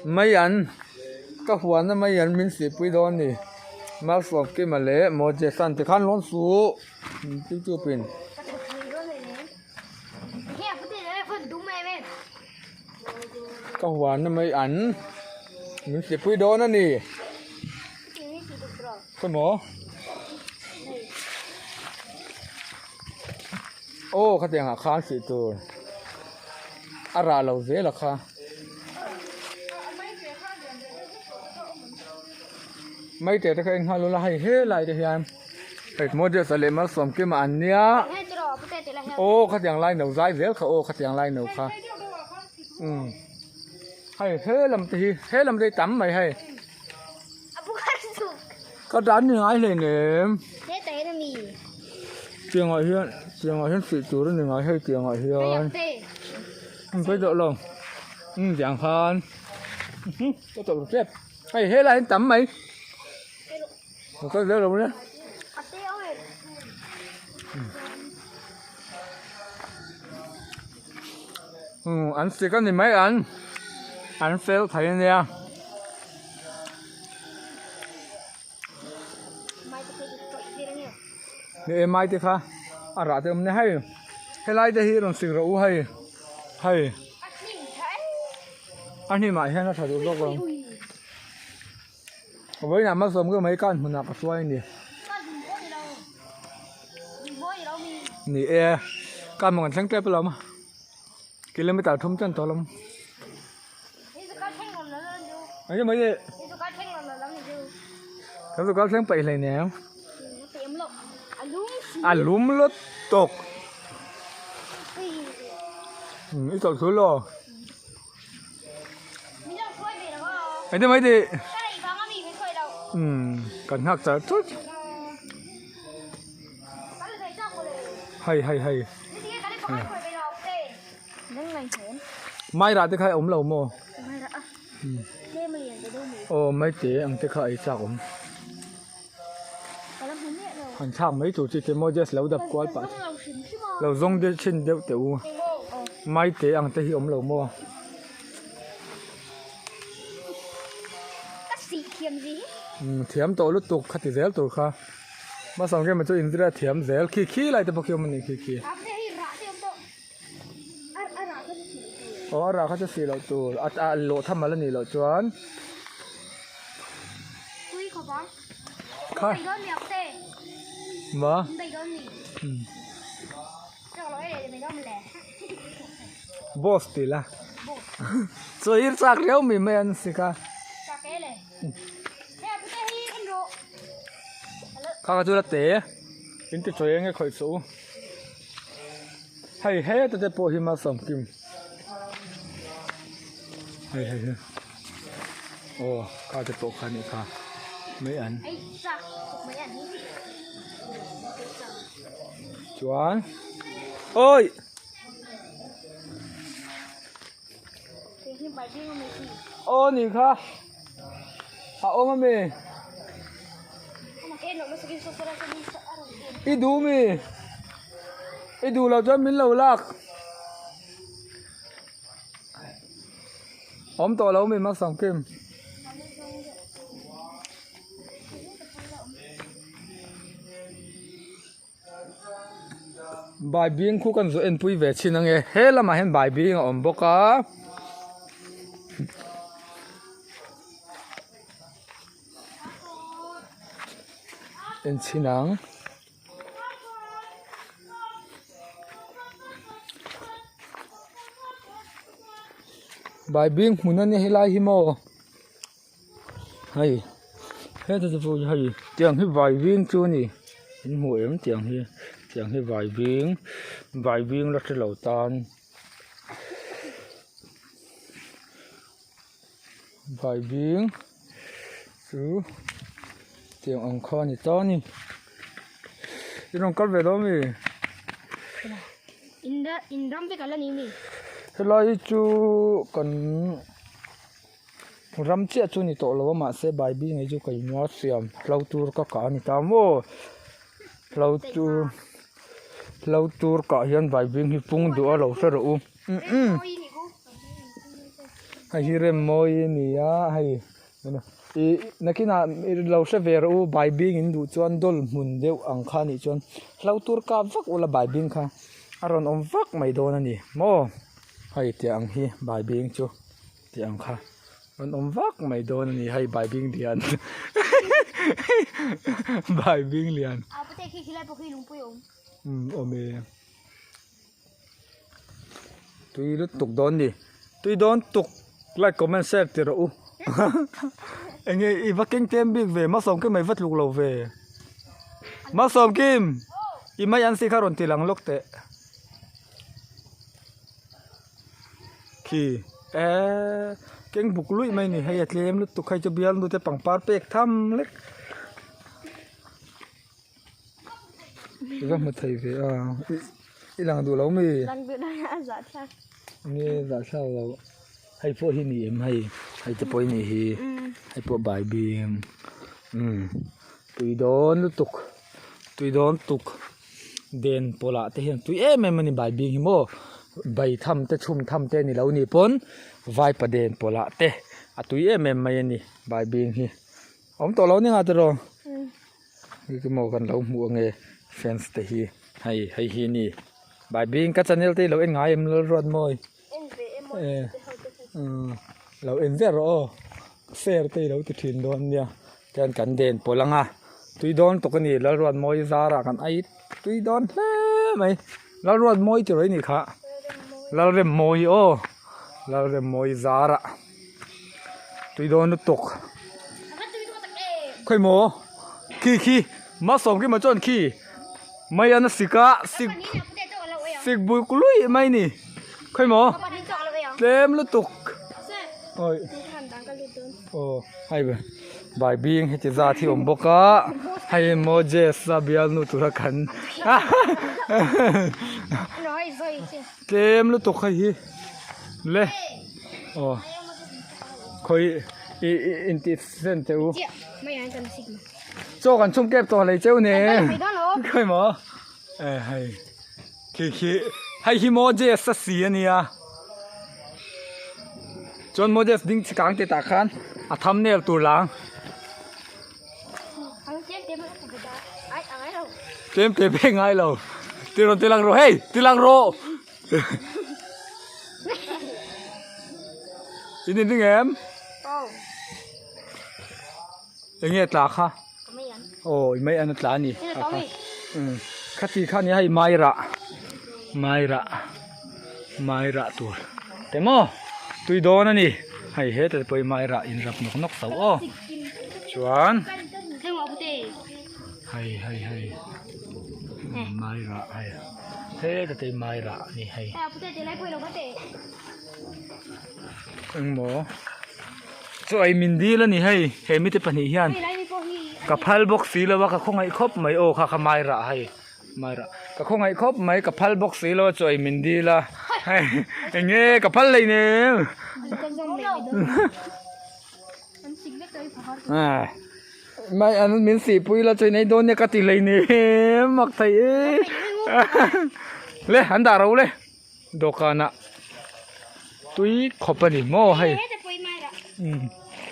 Mai an ka huan a mai an min sihpui dawn a ni Malsawmkima leh Moses-a'n tikhan lawn suh youtube in. Ka huan a mai an min sihpui dawn a ni. Khawimaw? Aw khatiang ah khan sih tur a rah lo zel a kha. Maite te kha en nghal ula hei helai te hian hei Moses a leh Malsawmkima an nia aw khatiang lai no zai zel kha aw khatiang lai no kha umm hei he lam te hi he lam te hi tam mai hei. Ka dan ni ngai hlei nem. Tiang ah hian tiang ah hian fih tur a ni ngai hei tiang ah hian. An sawi tawh lo. Umm tiang khan ka tawlh ru tep. Hei helai hian tam mai. Ka kal zel lo nia. Umm an sik a ni mai an an fel thei a nia. Ni e mai te kha a rah te awm nia hei helai te hi rawn sik rawh u hei hei a hnim ah hian a tha duh zawk ang vawiinah malsawm ka mai kan hmunah ka hruai a ni. Ni e kan hmun kan thleng tep alawm a kilometer thum chen tawh alawm. Eng nge mai le kan zu kal thleng paih hleinem a lum lut tawk i chawlh thul aw eng nge mai tih umm kan nghak char char hei hei hei. Maira te kha a awm lo maw? Aw maite ang te kha ei chak awm. Han thlak mai tur chi te maw just lo dap kual pah lo zawng deuh chhin deuh teh u. Maite ang te hi awm lo maw? Thiam tawh lutuk khati zel tur kha. Hmasang emaw chu inzira thiam zel khi khi lai te pawh khi awm a ni khi khi. Aw a rah kha chu sih loh tur a a lawh tham al a nih loh chuan. Kha ma boss ti la chaw ir chak riau mai mai an si kha. Kha kha chu la te in ti chawi enge khawih suh u. Hei heta te pawh hi Malsawmkim hei hei hei aw kha te pawh kha nih kha mai an chuan awi aw nih kha a awm a mi. I duh mi? I duh loh chuan min lo lak. Awm tawh lo mi Malsawmkim. Baibing khu kan zawh enpui ve chhin ange he lamah hian baibing a awm bawk a. En chhin ang. Baibing hmun a nia helai hi maw hei heta te pawh hi hei tiang hi baibing chu a ni in hmu em tiang hi tiang hi baibing baibing la hrelo tan. Baibing chu tiang ang kha a ni ta a ni i rawn kal ve lo ami helai hi chu kan ram chiah chu a ni tawh lo a mahse baibing hi chu ka inua siam hlo tur ka kah a ni ta maw hlo tur hlo tur kah hian baibing hi pung duh a lo hre rawh u. Hei hi rem mawi a ni a hei ih nakinah lo hre ve rawh u baibing in duh chuan dawl hmun deuh ang kha a nih chuan hlo tur kap vak ula baibing kha a rawn awm vak mai dawn a ni maw hei tih ang hi baibing chu tih ang kha rawn awm vak mai dawn a ni hei baibing lian baibing lian umm awm e. Tui lutuk dawn ni. Tui dawn tuk like comment share ti rawh u. Enge i va keng tlem bik ve Malsawm Kim i va tluk lo ve. Malsawm Kim i mai an si kha rawn ti lang lawk teh. Khi eh keng buk luih mai ni hei a tlem lutuk hei chu bialnu te pangpar pek tham lek. I va hmu thei ve a i lang duh lo mi? Lang duh lo a zah thlak. Nge zah thlak lo hei pawh hi ni em hei hei te pawh hi ni hi hei pawh bai bing umm tui dawn lutuk tui dawn tuk den pawlah te hian tui em em a ni bai bing hi maw bai tham te chhum tham te ni lo ni pawn vaipa den pawlah te a tui em em mai a ni bai bing hi awm tawh lo ni nga tiraw. Hei maw kan lo hmuh ange fans te hi hei hei hi ni bai bing ka channel te lo en ngai em Lalruat mawi lo en zel rawh aw share te ilo ti thin dawn nia chuan kan den pawlh anga tui dawn tawk ani Lalruat mawi zarah kan ei tui dawn hle mai Lalruat mawi tih rawih a nih kha Lalrem mawi aw Lalrem mawi zarah. Tui dawn lutuk. Khawi maw? Khi khi Malsawm khi maw chuan khi mai an a sik a sik sik bui lui mai ni. Khawi maw? Tlem lutuk. Awi. Aw hei bai bing heti zat hi awm bawk a hei Moses a bialnu tura kan tlem lutuk hei hi le. Aw khawi i i intih sen teh u chaw kan chhum kep tawh hlei cheu ne khawi maw e hei khi khi hei hi Moses a si a nia chuan Moses ding chi kang tih tah khan a thumbnail tur lang tlem te pek ngai lo ti rawn ti lang rawh hei ti lang rawh. In in ring em? Enge tla kha? Aw i mai an a tla a ni. Khati kha nia hei mai rah mai rah mai rah tur te maw tui dawn a ni hei hetah te pawh hi mai rah in rap nawk nawk tho aw chuan hei hei hei mai rah hei. He ka tei mai rah a ni hei. Engmaw chaw ei min dil a ni hei he mite pahnih hian ka phal bawk si lo a ka khawngaih khawp mai aw kha kha mai rah hei mai rah ka khawngaih khawp mai ka phal bawk si lo a chaw ei min dil a hei eng nge ka phal hleinem Mai an min sihpui la chuan ei dawn nia ka ti hlei ni mak thei e le an dah ro le dawhkanah tui khawp a ni maw hei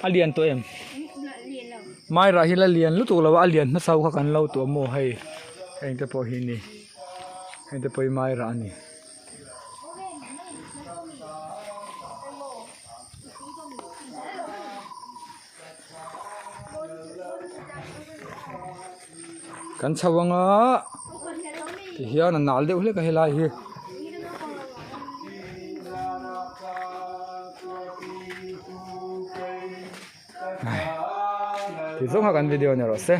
a lian tawh em mai rah hi la lian lutuk lo a a lian hmasa ho kha kan lo tuah maw hei heng te pawh hi ni heng te pawh hi mai rah a ni. Kan chho anga tihian a nal deuh hlek a helai hi. Ti zawng kha kan video ni rawh se.